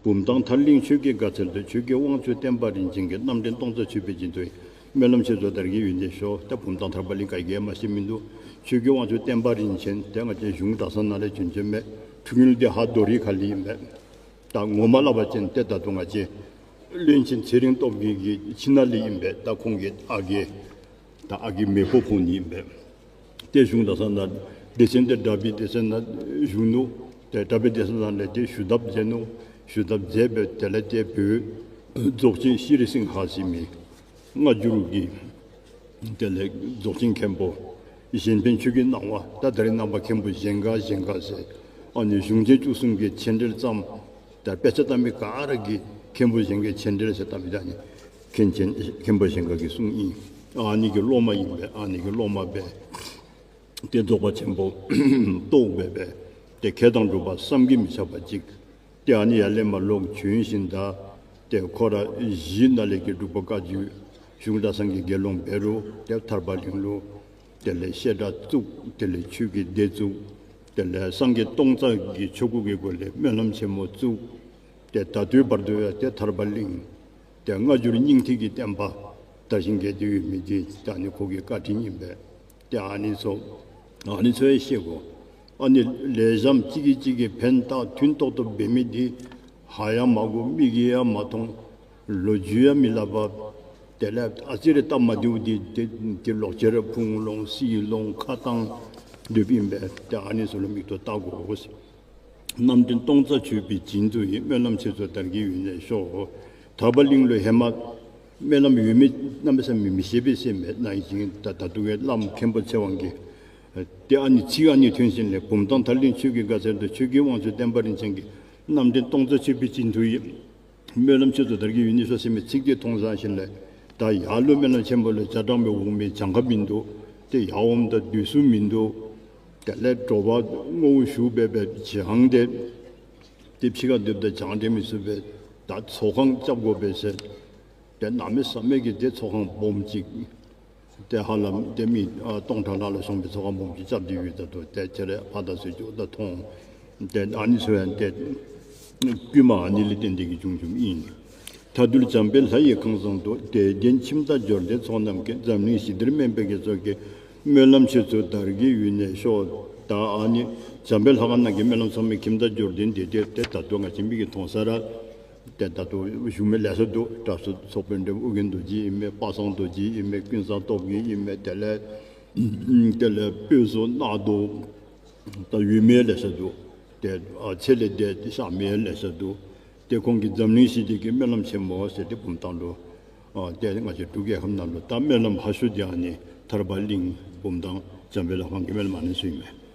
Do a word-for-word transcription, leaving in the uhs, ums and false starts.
བུམ་ཐང་ཐར་གླིང་ཆོས་ཀྱི་དགའ་ཚལ་དུ། ཆོས་ཀྱི་དབང་ཕྱུག་བསྟན་པ་རིན་ཆེན་གྱི། རྣམ་འདྲེན་སྟོང་རྩ་མཆོད་པའི་བྱིན་མཐུ་ཡིས། སྨོན་ལམ་ཆོས་ཚོགས་དར་རྒྱས་ཡུན་གནས་ཤོག། ད་བུམ་ཐང་ཐར་པ་གླིང་ག་གིས་མ་ཤེས་མིན་འདུག། ཆོས་ཀྱི་དབང་ཕྱུག་བསྟན་པ་རིན་ཆེན་དེ་ང་བཅས་གཞུང་གྲྭ་ཚང་ནང་ལས་བྱོན་བྱོནམ་མས། འཁྲུངས་ཡུལ་འདི་ཧཱ་རྡོ་རི་ཁ་ལས་ཨིན་པས། ད་ངོ་མ་སླབ་པ་ཅིན་ཏེ་ད་ལྟོ་ང་བཅས་བློན་ཆེན་ཚེ་རིང་སྟོབས་རྒྱས་ཀྱི་ཁྱིམ་ནང་ལས་ཨིན་པས། ད་ཁོང་གི་ཨ་རྒས་ད་ཨ་རྒས་མེས་པོ་ཁོང་ཨིན་པས། ཏེ་གཞུང་གྲྭ་ཚང་ནང་སྡེ་ཚན་དེ་གྲྭ་པའི་སྡེ་ཚན་ནང་བཞུགས་ནུག། ཏེ་གྲྭ་པའི་སྡེ་ཚན་ནང་ལས་ཏེ་ཞུ་དག་མཛད་ནུག། ཞུ་དག་མཛད་སྦེ་དེ་ལས་ཏེ་བོད་རྫོགས་ཆེན་ཤྲཱི་སིང་ཧ་ཟེར་མི་སྔ་འགྱུར་གྱི་དེ་ལས་རྫོགས་ཆེན་མཁན་པོ་གཞན་ཕན་ཆོས་ཀྱི་སྣང་བ། ད་ད་རེས་ནངས་པ་མཁན་པོ་གཞན་སྒར་གཞན་སྒར་ཟེར་ཨ་ནི་གཞུང་ཆེན་བཅུ་གསུམ་གྱི་མཆན་འགྲེལ་བརྩམས། ད་དཔེ་ཆ་ལྟ་མི་ག་ར་གིས་མཁན་པོ་གཞན་སྒར་མཆན་འགྲེལ་ཟེར་ལྟ་མི་ད་ནི་མཁན་ཆེན་མཁན་པོ་གཞན་སྒར་གྱི་གསུང་ཨིན། ཨ་ནི་གི་སློབ་མ་ཨིན་པས། ཨ་ནི་གི་སློབ་མ་སྦེ་ཏེ་རྫོགས་པ་ཆེན་པོ་རྟོགས་སྦེ་སྦེ་ཏེ་མཁས་དང་གྲུབ་པ་བསམ་གྱིས་མི་ཁྱབ་པ་ཅིག། ཏེ་ཨ་ནི་ཡར་ལས་མར་ལོག་བྱོན་ཞིནམ་ད་ཏེ་ཁོ་ར་གཞི་ནང་ལས་ཀྱི་འབྲུག་པ་བཀའ་བརྒྱུད་གཞུང་གྲྭ་ཚང་གི་དགེ་སློང་འབད་རུང་ཏེ་ཐར་པ་གླིང་ལུ་དེ་ལས་བཤད་གྲྭ་བཙུགས། དེ་ལས་ཆོས་ཀྱི་སྡེ་བཙུགས། དེ་ལས་སངས་རྒྱས་སྟོང་རྩ་གི་ཆོ་ག་གི་སྒོ་ལས་སྨོན་ལམ་ཆེན་མོ་བཙུགས། ཏེ་ད་ལྟོའི་བར་དུ་ཡང་ཏེ་ཐར་པ་གླིང་ཏེ་སྔ་འགྱུར་སྙིང་ཐིག་གི་བསྟན་པ་དར་ཞིང་རྒྱས་ཏེ་ཡོད་མི་འདི་ད་ནི་ཁོ་གི་བཀའ་དྲིན་ཨིན་པས། ཏེ་ཨ་ནི་ཚུ་ཨ་ནི་ཚུ་ཡང་ཤེས་དགོ། ཨ་ནི་ལེགས་ཤོམ་གཅིག་གིས་གཅིག་གི་ཕན་བཏགས་མཐུན་ཏོག་ཏོ་འབད་མི་འདི་ཧ་ཡང་མ་གོ། མིག་གིས་ཡང་མ་མཐོང་། ལོ་རྒྱུས་ཡང་མི་སླབ་པར་དེ་ལས་ཨ་ཙི་རེ་སྟབས་མ་བདེཝ་འདི་ཏེ་ཏེ་ལོག་ཅི་ར་ཕུང་ལོང་སི་ལོང་ཁ་བཏང་སྡོདཔ་ཨིན་པས། ཏེ་ཨ་ནི་ཚུ་ལུ་མིག་ཏོ་བལྟ་དགོ་ཟེར། རྣམ་འདྲེན་སྟོང་རྩ་མཆོད་པའི་བྱིན་མཐུ་ཡིས། སྨོན་ལམ་ཆོས་ཚོགས་དར་རྒྱས་ཡུན་གནས་ཤོག། ཐར་པ་གླིང་ལུ་ཧེ་མ་སྨོན་ལམ་ཡོད་མེད་གནམ་མེད་ས་མེད་མི་ཤེས་པས་ཟེར་མས། ནང་བཞིན་ད་ད་ལྟོ་གི་བླམ་མཁན་པོ་ཚེ་དབང་གིས་ཏེ་ཨ་ནི་ཚིག་ཨ་ནི་ཐོན་ཞིནམ་ལས་བུམ་ཐང་ཐར་གླིང་ཆོས་ཀྱི་དགའ་ཚལ་དུ། ཆོས་ཀྱི་དབང་ཕྱུག་བསྟན་པ་རིན་ཆེན་གྱི། རྣམ་འདྲེན་སྟོང་རྩ་མཆོད་པའི་བྱིན་མཐུ་ཡིས། སྨོན་ལམ་ཆོས་ཚོགས་དར་རྒྱས་ཡུན་གནས་ཤོག་ཟེར་མི་ཚིག་དེ་མཐོང་ཚར་ཞིནམ་ལས་ད་ཡར་ལུ་སྨོན་ལམ་ཆེན་པོ་ལུ་ཇ་དྲང་སྦེ་འོང་མི་གྱངས་ཁ་མིན་འདུག། ཏེ་ཡར་འོངམ་ད་སྡོད་ས་མིན་འདུག། དེ་ལས་དྲོ་པ་བསྔོ་བ་ཞུ་སྦེ་སྦེ་བྱང་སྟེ་ཏེ་ཕྱི་ཁར་སྡོདཔ་ད་བྱང་སྟེ་མི་ཚུགས་པས། ད་ཚོགས་ཁང་རྐྱབ་དགོ་པས་ཟེར། ཏེ་གནམ་མེད་ས་མེད་ཀྱི་ཏེ་ཚོགས་ཁང་སྦོམ་ཅིག། ཏེ་ཧ་ལམ་ཏེ་མི་ཨ་སྟོང་ཕྲག་ལྷག་ལ་སོང་པའི་ཚོགས་ཁང་སྦོམ་ཅིག་རྐྱབ་སྟེ་ཡོད། ད་ལྟོ་ཏེ་ཁྱེད་ར་ཕར་ད་ཚུར་འགྱོཝ་ད་མཐོང་། ཏེ་ཨ་ནི་ཚུ་ཡང་ཏེ་བསྐུལ་མ་ཨ་ནི་ལས་བརྟེན་ཏེ་གིས་བྱུང་བྱུངམ་ཨིན། མཐའ་འདུལ་འཇམ་དཔལ་ལྷ་ཡི་ཁང་བཟང་དུ། དད་ལྡན་ཁྱིམ་བདག་འབྱོར་ལྡན་ཚོགས་རྣམས་ཀྱིས། འཛམ་གླིང་ཞི་བདེར་སྨན་པའི་དགེ་ཚོགས་ཀྱིས། སྨོན་ལམ་ཆོས་ཚོགས་དར་རྒྱས་ཡུན་གནས་ཤོག། ད་ཨ་ནི་འཇམ་དཔལ་ལྷ་ཁང་ནང་གི་སྨོན་ལམ་ཚོགས་མི་ཁྱིམ་བདག་འབྱོར་ལྡན་འདི་ཏེ་ཏེ་ད་ལྟོ་ང་བཅས་མིག་གིས་མཐོང་ས་ར་ཏེ་ད་ལྟོ་བཞུགས་མི་ལེ་ཤ་འདུག། གྲྭ་ཚང་ཚོགས་དཔོན་འདྲ་ཨོ་རྒྱན་རྡོ་རྗེ་ཨིན་མས། པ་སངས་རྡོ་རྗེ་ཨིན་མས། ཀུན་བཟང་སྟོབས་རྒྱས་ཨིན་མས། དེ་ལས་དེ་ལས་དཔོན་ཚུ་སྣ་རྡོ་ད་ཡོད་མི་ལེ་ཤ་འདུག། ཏེ་ཨ་ཚེ་ལས་འདས་གཤགས་མི་ལེ་ཤ་འདུག། ཏེ་ཁོང་གིས་འཛམ་གླིང་ཞི་བདེ་གི་སྨོན་ལམ་ཆེན་མོ་ཟེར་ཏེ་བུམ་ཐང་ལུ་ཨ་ཏེ་ང་བཅས་འབྲུག་རྒྱལ་ཁབ་ནང་ལུ་ད་སྨོན་ལམ་ཧ་ཤོས་འདི་ཨ་ནི་ཐར་པ་གླིང་བུམ་ཐང་འཇམ་དཔལ་ལྷ་ཁང་གི་སྨོན་ལམ་ཨ་ནི་ཚུ་ཨིན་མས།